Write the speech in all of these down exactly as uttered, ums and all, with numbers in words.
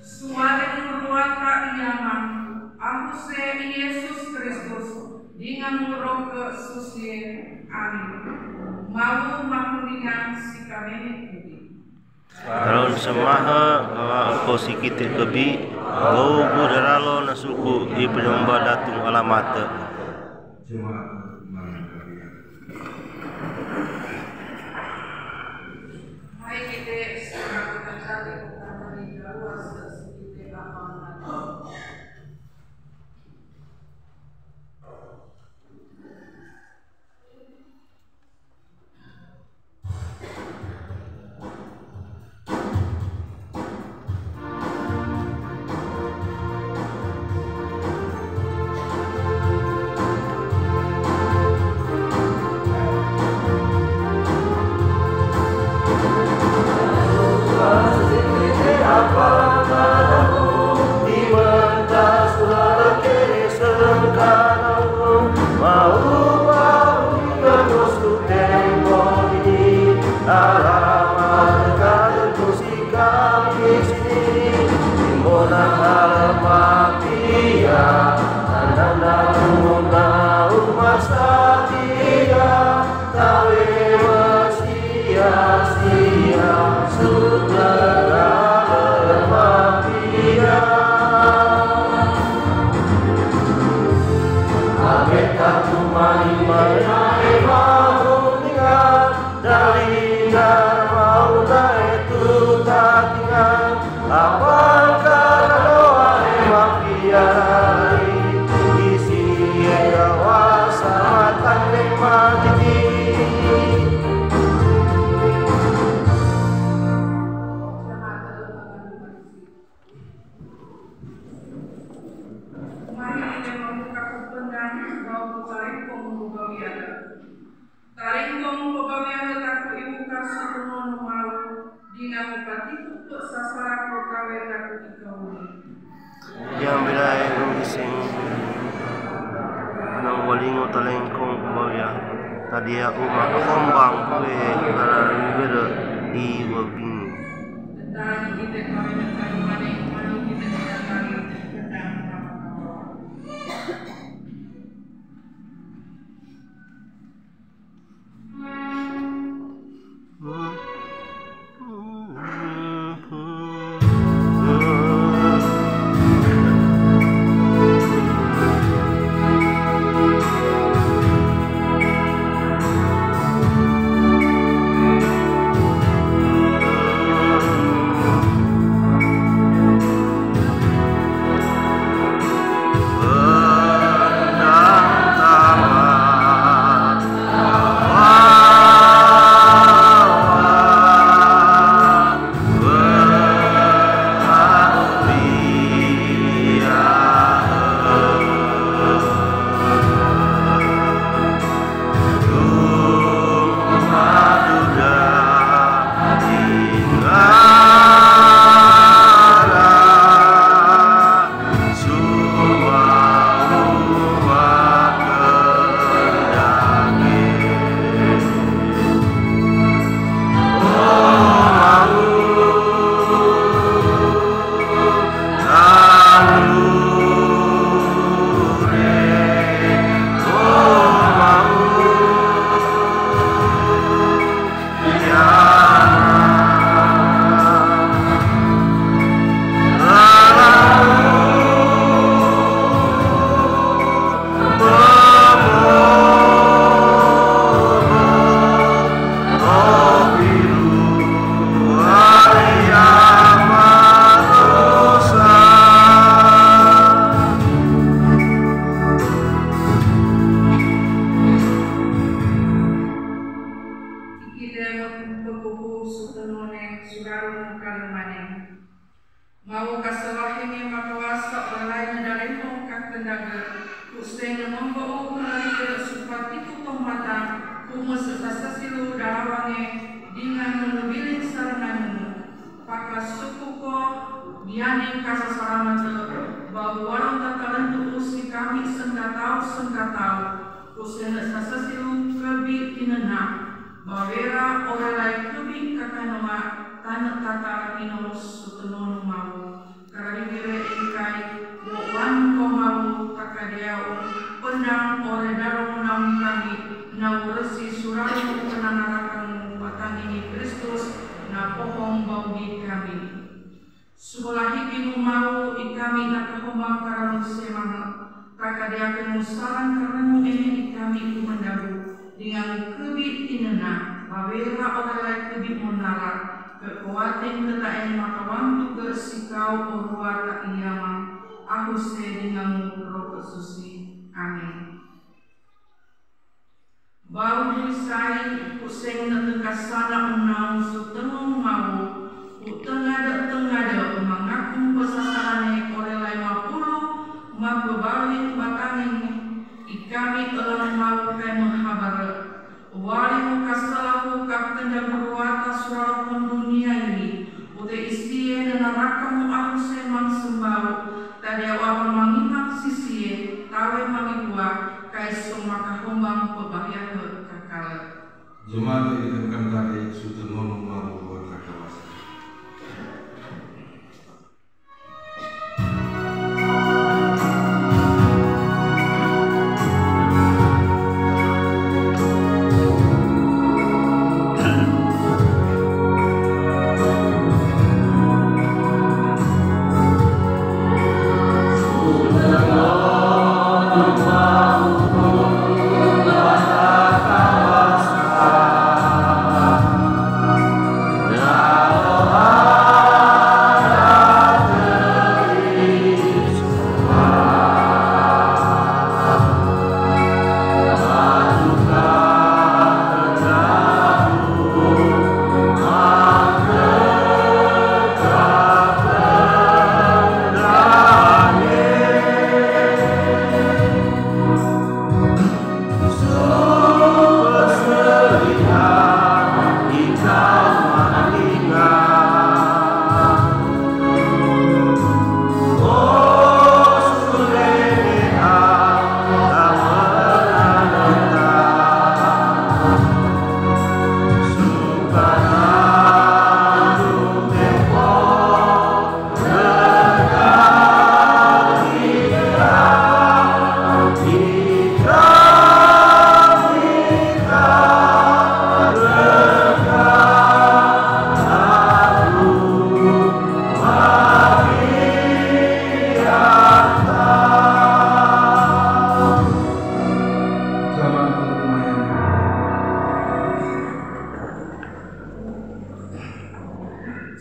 Sumaling murduata ia mangku, ahu se i Jesus Kristus, dingan muruk ke susie. Amin. Mau mahundingan si kamene kudi. Karun semaha, awa ko sikite kebi, bau bu daralo nasuku i penyemba datung alamate. Mari kita sekarang kita cari pertama di luar sedikit apa. Mari kita membuka kupendang, bau ku talingkong pembawian. Talingkong pembawian taku ibu kasu rumono mau, dina upati tupe sasara kotawe taku ikauni. Yang bidai nung ising nang walingo talingkong pembawian. Tadi ya uma kombang kue karari bere i wabini. Daremo kakendage, kusene monggo u kararikere supatiku tomata, kumese sasasilu dalawange, dengan menubilik saranganmu. Pakasukuko, diani kasasalamate, bau warung tatalentu usi kami sengkatau-sengkatau, kusene sasasilu kebi tinena, bawera orelai kebi kakanoa, tane tata ino sutenonu mau. Karariwire engkai, wo wan ko mau kakadeau, pendang ore daro naung kami, nau resi surau penanarakan batangini Kristus, na pohong baugi kami. Subola hiki nu mau ikami nakahombang karanu semanga, kakadeaken nu saran karanu ene ikami kumendaru, dengan kebi tinena, bawera orelai kebi monara, kekuaten ketaen makawantu ge sikau orua ta iyama, ahuse dengan Roh Susi. Amin. Bau dusai kuseng na tengkasana unau sutengu mau, utengade-tengade mangakung pesasarane orelai mapulu, mapebawin batangin, ikami elang mau kai menghabare. Wari mukasalahu kakenda beruata surau dunia ini, ute isie nenarakamu ahuse mangsembau, tadi awapa mangimang sisie, tawe mangikua, kai sumakahombang pebahiahe kakale. Jemaat yang ditemukan tadi, sudah ngomong mau buat kakawasa.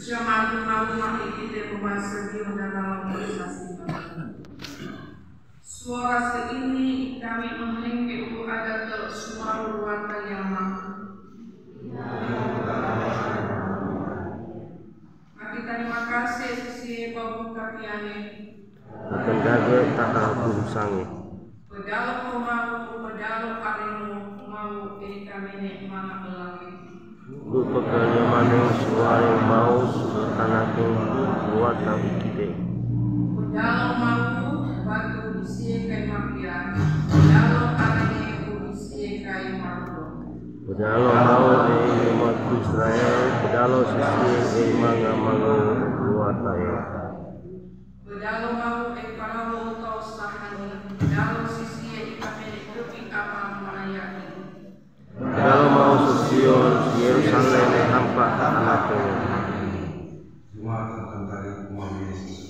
Jemaat rumah-rumah ikite pemasa di dalam organisasi. Suara seini kami menengke uku adat ke suara ruatan yang mampu. Maki tarima kasih sisi babu kapiane. Akan gagal tak aku sangi. Pedalo ko mau, pedalo aremu mau, eri kamene mana belaki. Lu pekerja maneng suai mau suka tanaking buat tapi kite. Pedalo mau batu isie kai mafia, pedalo aremu isie kai marudo. Pedalo mau e umat Israel, pedalo sisi e manga-manga buat ae. Pedalo mau e palawo tau sahani, pedalo sisie ikapene kepi kapang manayaki. Pedalo mau susion, Yerusalem e hampa anake. Jemaat akan dari Tuhan Yesus.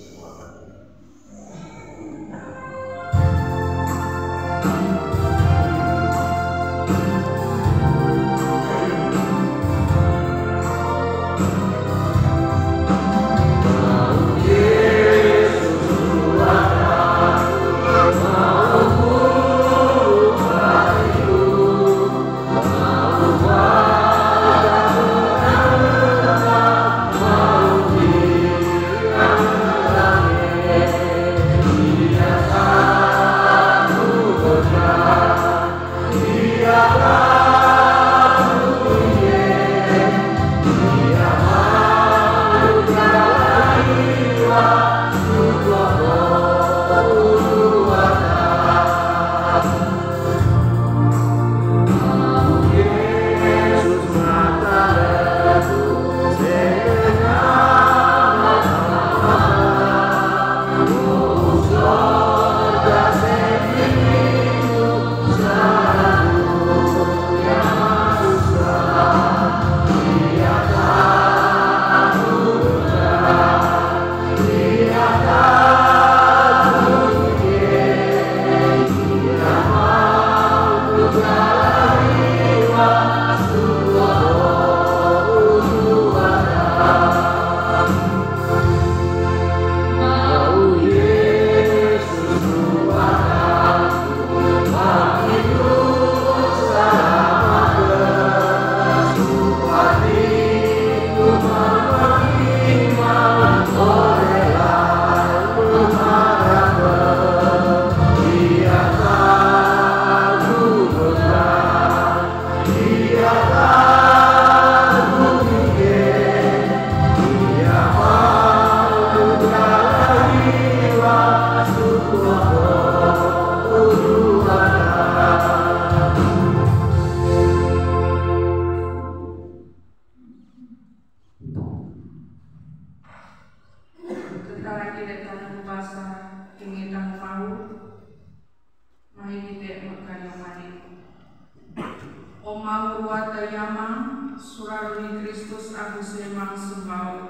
Au ruata yamang, suradu ni Kristus agu semang sembao.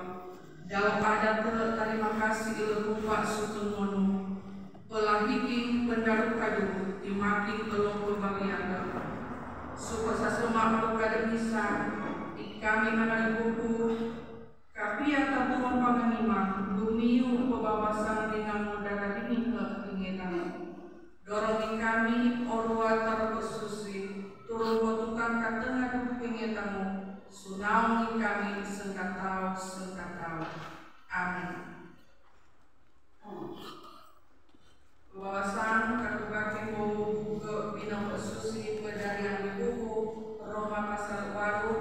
Dau ada te tarima kasih ila Bapa sutun ngonu. Pelahiking pendaru kadu, timaking elong pembalian. Suka sasema kada bisa, ikami mana ibuku, Kapia tabuang panganima, dumiu pababasan dengan modara dingin ke tingetang. Dorong ikami, o ruata Roh Susi, turun ko tukang katengah duh pengetamu, sunaung ikami sengkatau, sengkatau. Amin. Pembahasan katu baki mau buka bina Roh Susi pedari yang dibuku Roma pasal walu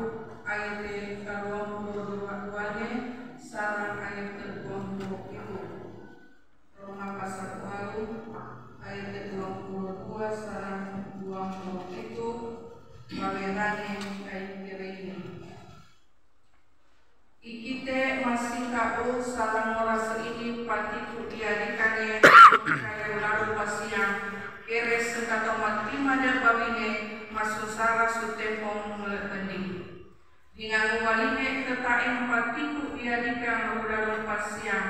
ayat ke dua puluh dua sarang ayat ke dua puluh itu. Roma pasal walu ayat ke dua puluh dua sarang dua puluh itu. Bawerane kai kira ini. Ikite masih ka'u salang ngorase ini patiku diadikane kayu lalu pasiang kere sengkato mati mada bawine masusara sutepong meletendi. Dingangu waline ketaing patiku diadikang rudalo pasiang,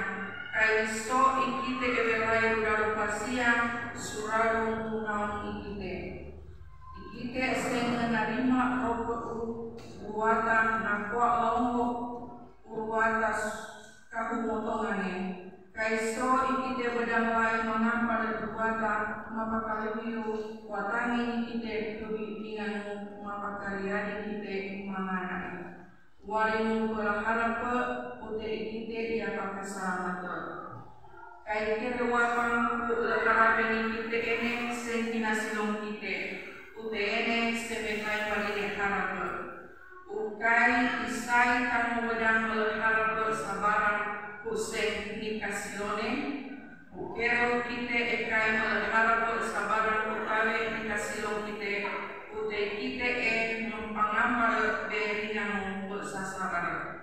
kaiso ikite ewerai rudalo pasiang suralo munaung ikite. Ikite senge narima roh u ruatan nakua longgo uruata kahumotongane. Kaiso ikite bedang lai mangapa ruata mapakaliwiu watangi ikite kebi dingangu mapakaliadi kite manganai. Warimu pelaharape ute ikite ia pakasalamate. Kai kere wapang ku leharape ni kite ene sengkina silong kite, ute ene semekai marine harape. Ukai isai tang wedang leharape sabarang ku seng ni kasilone, Ukero kite ekai meleharap sabarang utawe dikasilo kite, ute kite e mempangambal beringang sasabara.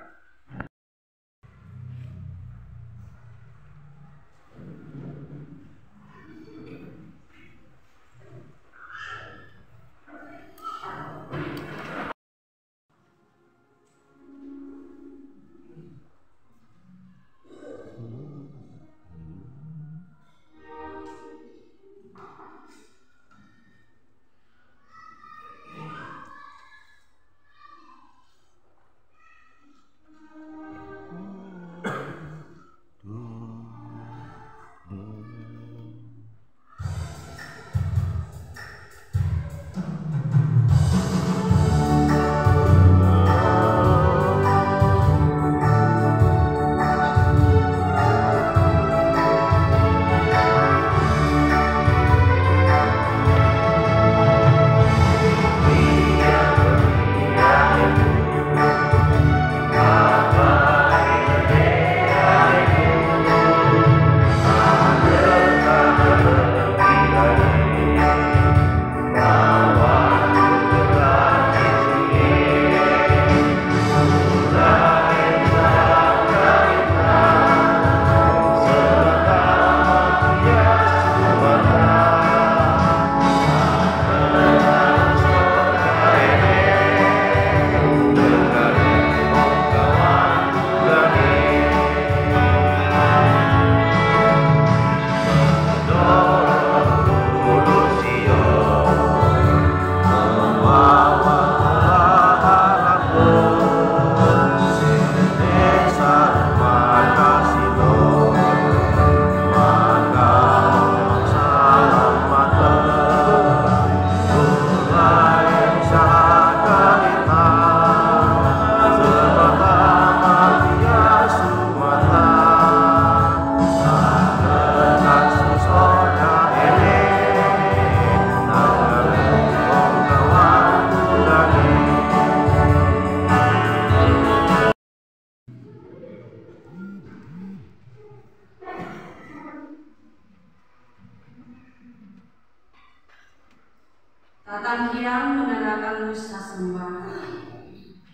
Tatangkiang menerakan nusa sembah.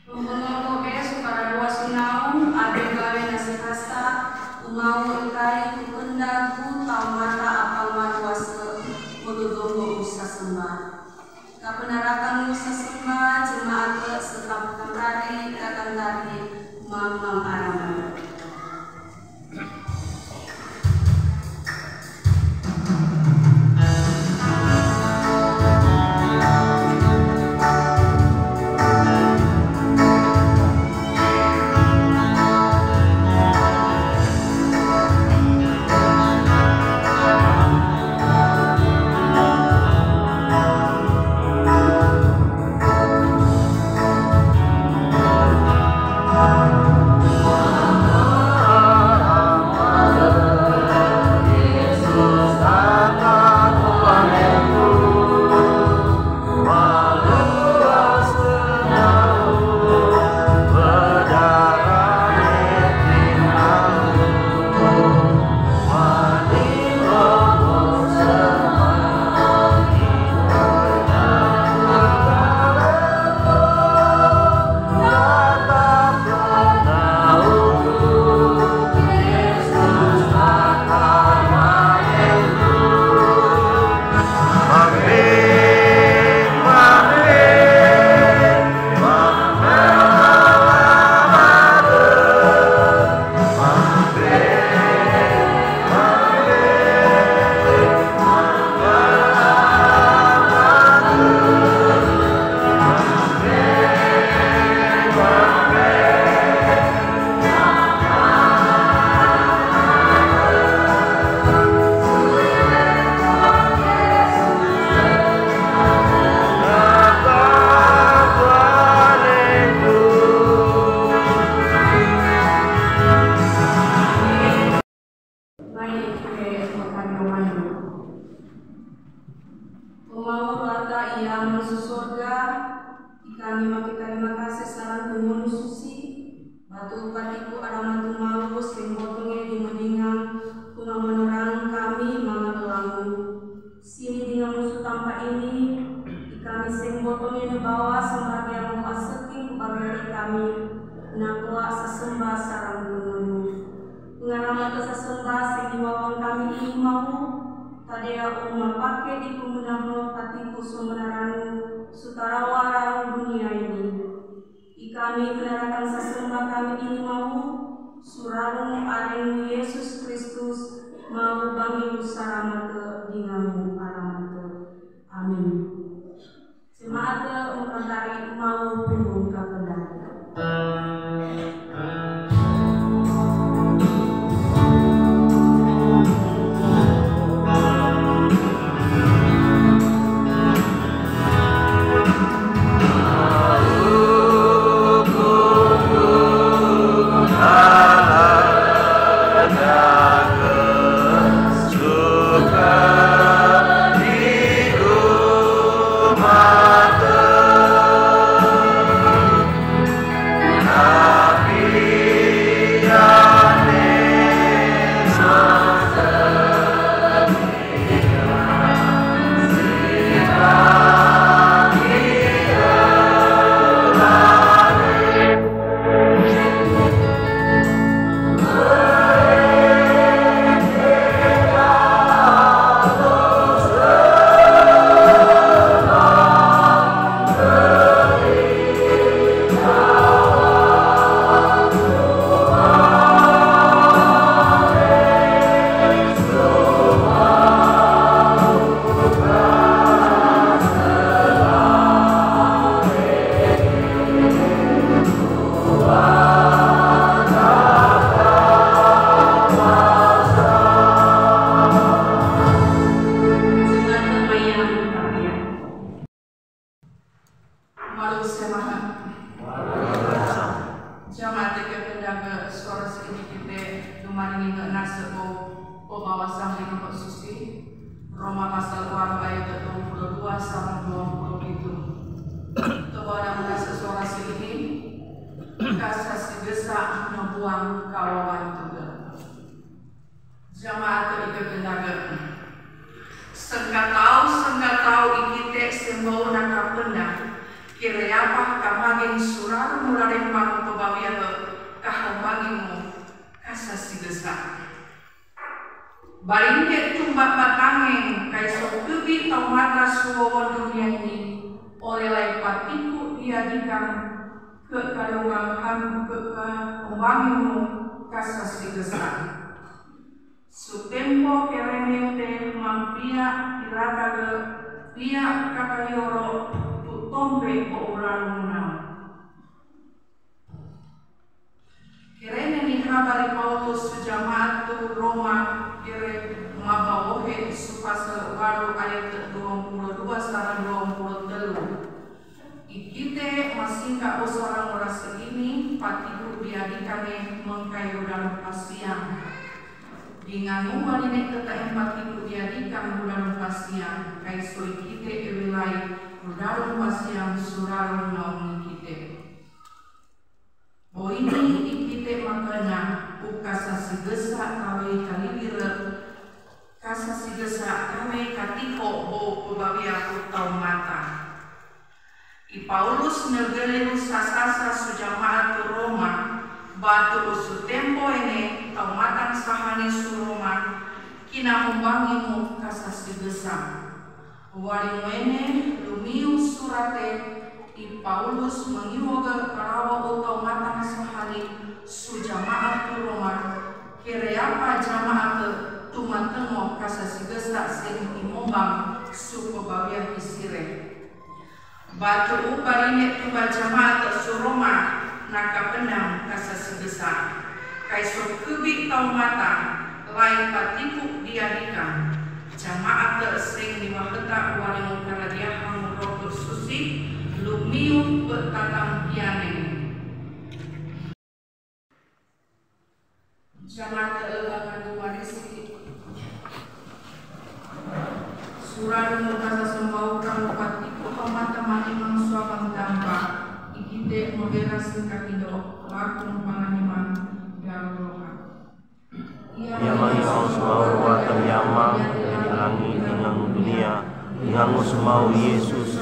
Pembengal kobe supara dua sinau, ade gawe nasi kasa, umau engkai kupenda ku tau mata apal matuase, mutudung nusa sembah. Kapenerakan nusa sembah, Mawu Rata i amang su sorga, i kami make tarima kase sarang tumunu susi, ba tu patiku alamat tu mawu seng botonge dimodingang, ku mamonorang kami manga pelangu. Sini dingamu su tampa ini, i kami seng botonge ne bawa sembagiang ku aseking ku bagari kami, na koa sasembah sarang tumunu. Pengalamatan sasembah sing diwawang kami ini mawu, tadea uma pake di kumunaho patiku somenaranu sutarawa rarung dunia ini. I kami penarakan sasembah kami ini mawu, surarung areng Yesus Kristus, mawu bangilu saramate dingamu alamate. Amin. Jemaat mengkantari mawu pundung kapendang. Malu semaha. Jamaat ike pendaga suara seini kite dumari ninga nase ko pembawa sang di nomor susi. Roma pasal waru ayat dua puluh dua sampai dua puluh pitu. Tebana nase suara seini, kasa sigesa ngebuang kawawan tuga. Jamaat ike pendaga. Sengkatau, sengkatau ikite sembau nakapenda, kire apa kamagin surarung murareng pang pebawia be kahembangimu kasa sigesa. Barinde tumba batangeng kaiso kebi tau mata suwowon dunia ini, olelai patiku diadikang ke kadongang hamu ke kahembangimu kasa sigesa. Sutempo kerene te mampia iraka ge pia kakayoro tu tompe bo urarung nau. Kerene ni habari Paulus su jamaat tu Roma kere mabawohe su pasal waru ayat dua puluh dua sareng dua puluh telu. Ikite masingka usarang urase ini patiku diadikane mengkai udarung pasiang. Dinganu waline ketaen patiku diadikang udarung pasiang, kaiso ikite ewelai udarung pasiang surarung naung ikite. Bo ini ikite makana u kasa sigesa kawe kaliwire, kasa sigesa kawe katiko bo pebawia ku tau mata. I Paulus negeliru sasasa su jamaat tu Roma, batu usu tempo ene tau matang sahani su Roma, kina humbangimu kasa sigesa. Wari wene lumiu surate i Paulus mengiwoge karawa utau matang sahali su jamaat tu Roma, kere apa jamaat tumatengo kasa sigesa seng imombang su pebawia isire. Batu ubarine tuba jamaat su Roma nakapendang kasa sigesa. Kaiso kebi tau mata lai patiku diadikang. Jamaat seng niwaheta waring karadiahang roh susi lumiu betatang pianeng. Jamaat lebangan warisi. Surarung kasa sembau Mata mangimang suapan tampa, ikite moberas kakido, lakung panganimang daruroka. Ia mangimang sumau watan Yama, di langit, di ngangu dunia, di ngangu sumau Yesus.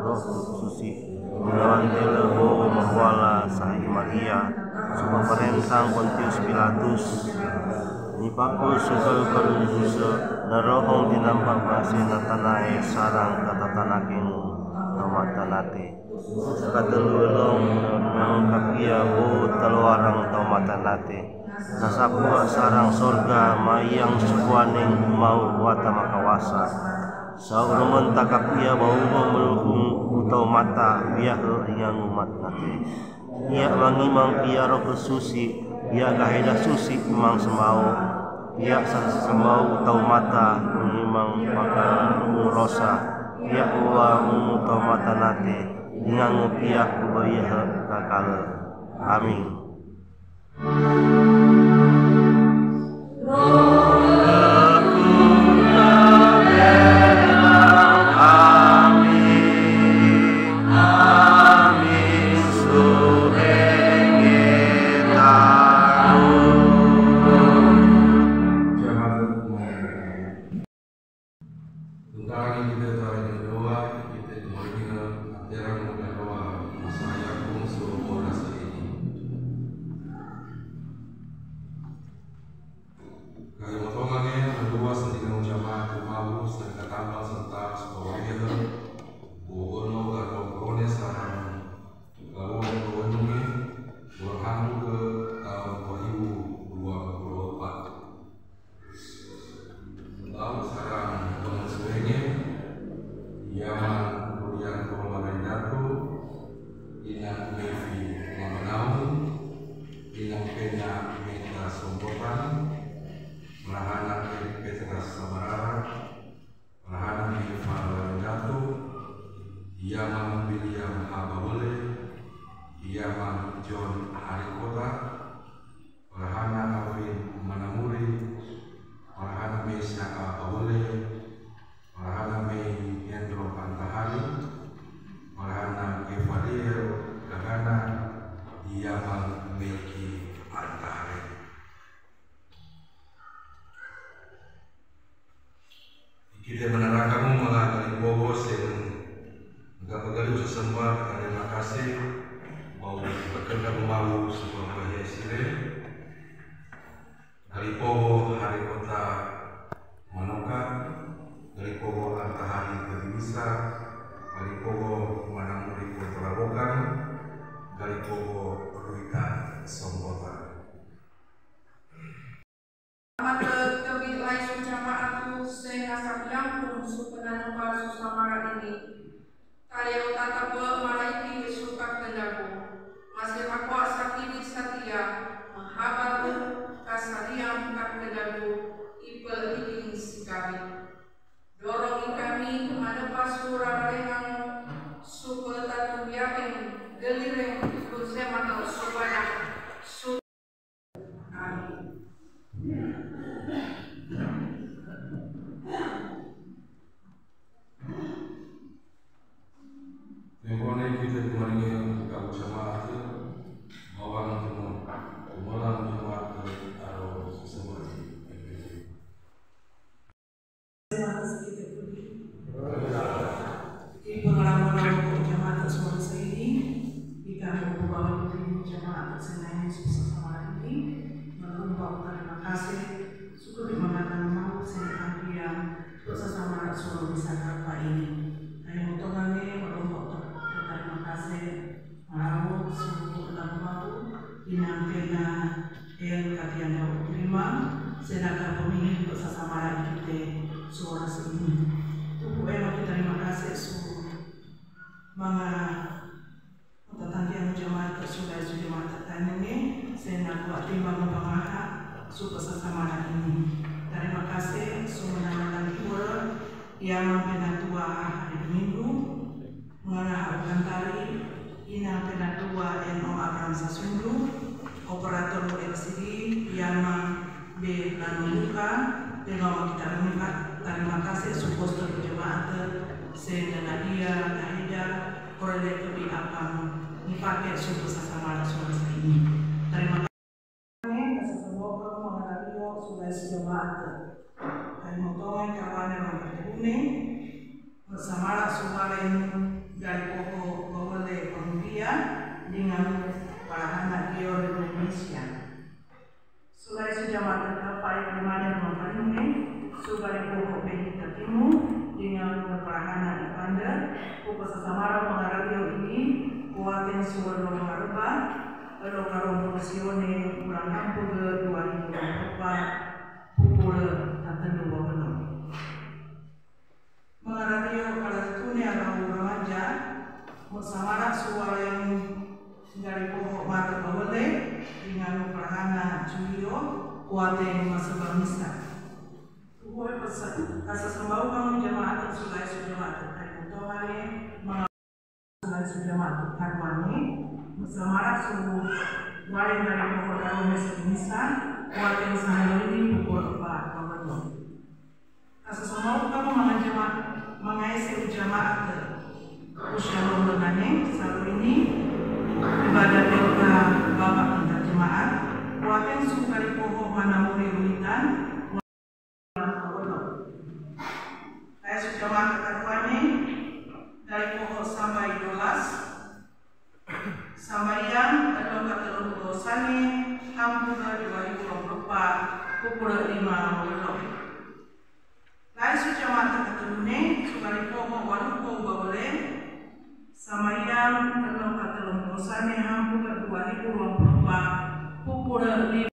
Roh Susi, di lawan tele bo mahuala sahi Maria, suba parentang Pontius Pilatus. Ni paku suka kalu Yesus, na rohong tinampak basi na tanae sarang katatanakeng tau matanate. Katelu elong nang kapia bo taluarang tau matanate. Nasapua sarang sorga mayang sukuaneng mau wata makawasa. Saurungan takapia baubo meluhung utau mata biahe ingangu matanate. Ia mangimang pia Roh Susi, ia gaheda susi mang sembau. Ia san sembau utau mata mangimang maka rosa. Ia ua utau matanate. Ingangu pia kubayaha kakala. Amin. Tentang ini kita tarik doa, kita kemarin ateran muda doa, masa yang bungsu orang sini. Kaya motongan ya, dua sedingan jamaat kemabu, sedingan tambah serta sekolah ya, bogono, garong korone, sarang, garong korone, bulan hambu ke tahun dua ribu dua puluh empat. Tau sarang pengesuenge, Yaman Rudianto Marendatu, Inang Mevi Mamanau, Inang Pena Meta Sombotan, Rahana Erik Petra Samarara, Rahana Meva Marendatu, Yaman William Habawele, Yaman John Harikota, Rahana Alvin Manamuri, Rahana Mesha Abawele, Rahana Mei Hendro Antahari, Rahana Gevaliel Rahana, Yaman Melki Antahari. Ikite manarakamu mala kalipogo sen. Nggak pegali usah sembah, terima kasih. Mau berkenda mau sebuah bahaya sire. Kalipogo hari kota Manoka, kalipogo antahari kebisa, kalipogo manamuri kota Labokan, kalipogo ruita Sombota. Mata kebi lai su jamaat tu se nasab yampung su penanpa su samara ini. Tale utatape malaiki su kakendaku. Masih aku sakini satia, mahabat kasariang kakendaku, ipel iking sikabi. Dorong ikami kemanapa su rararengamo, su peltatu biareng, gelireng, ikun semata su badak, su Tempone kita kemarin ka jamaat, bawang temu, kemalang jamaat, aro sesembahi. Di pengalaman aku jamaat suara ini, di kami membawa diri jamaat senai susah sama ini, menumpang terima kasih, syukur di mana mau saya ambil untuk sesama suara wisata ini. Ayo motongannya menumpang terima kasih. Mau suku lagu mau inang kena el katian dau terima, senaka pemilih untuk sasamara ikite suara sini. Tuku ema kita terima kasih su manga tatangkian jamaat sudah su jamaat tatanyunge, senaka buat timbang pangaha su sasamara ini. Terima kasih su menamalan pura yang mangkena tua hari Minggu. Manganaha ukantari, inang kena tua N O Abraham Sasundu, operator L C D, Yama, Be lanu muka, be lanu kita muka. Tarima kase su pastor jemaat, se nanadia, naheda, korele kebi apang, nipake su pastor samara su ini. Tarima kase. Kasasamoka mangarario su lai su jemaat. Kai motongan kawane mangkatune, samara su walen gali poho bawale pangdia, dengan parahana dio Indonesia. Su lai su jemaat ka pai primane mangkatune, su gali poho pehita timu, dengan parahana ipanda, ku pasasamara mangarario ini, kuaten su walo mareba, Elo karong Sione, bulan ampun dua ribu dua puluh empat, pukul tatelu wabelo. Mangarario kalatune arau remaja, musamara suwalen gali poho mata bawale, ringanu parahana Julio, kuaten maseba misa. Uwe pesa, kasasambau kamu jemaat su lai su jemaat, kai kutohane, Selain sudah mati karuane, musamara su walen gali poho daru mesa misa, kuaten sahari ini pukul empat malam. Kasasamau kamu mangajama, mangaese ujamaat, usia lomba nane, salu ini, ibadah pesta Bapak antar jemaat, kuaten su gali poho mana muri ruitan, Kaya sudah mata karuane, gali poho sambai dolas, sambayang, elo katelung dosane, hampura dua ribu dua puluh empat, pukul lima malam. Lai sudah mata katelune, su gali poho waluko bawale, sambayang, elo katelung dosane, hampura dua ribu dua puluh empat, pukul lima.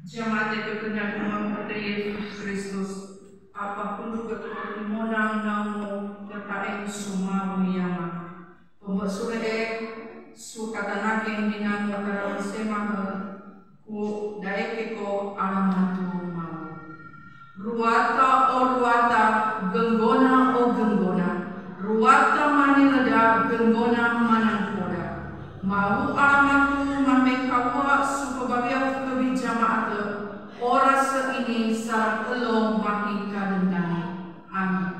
Jamaat e kekenakan Tuhan kita Yesus Kristus, apa kundu keturunan namu kepaeng sumamu yama. Pembesule'e su katanaken dinanu karang semahe ku daeke ko alamatu mau. Ruata o ruata, genggona o genggona, ruata manileda genggona manangkoda. Mau alamatu mamekawa su pebabia kebi jamaat, ora se ini sarang elo mahi kadendani. Amin.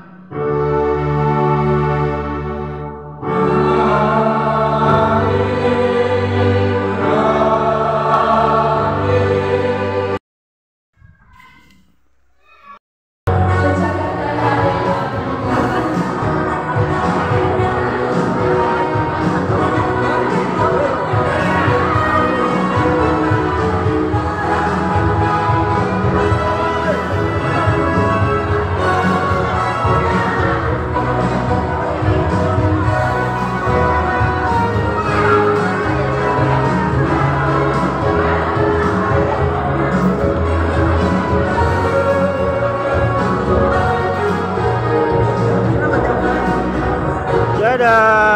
Ya.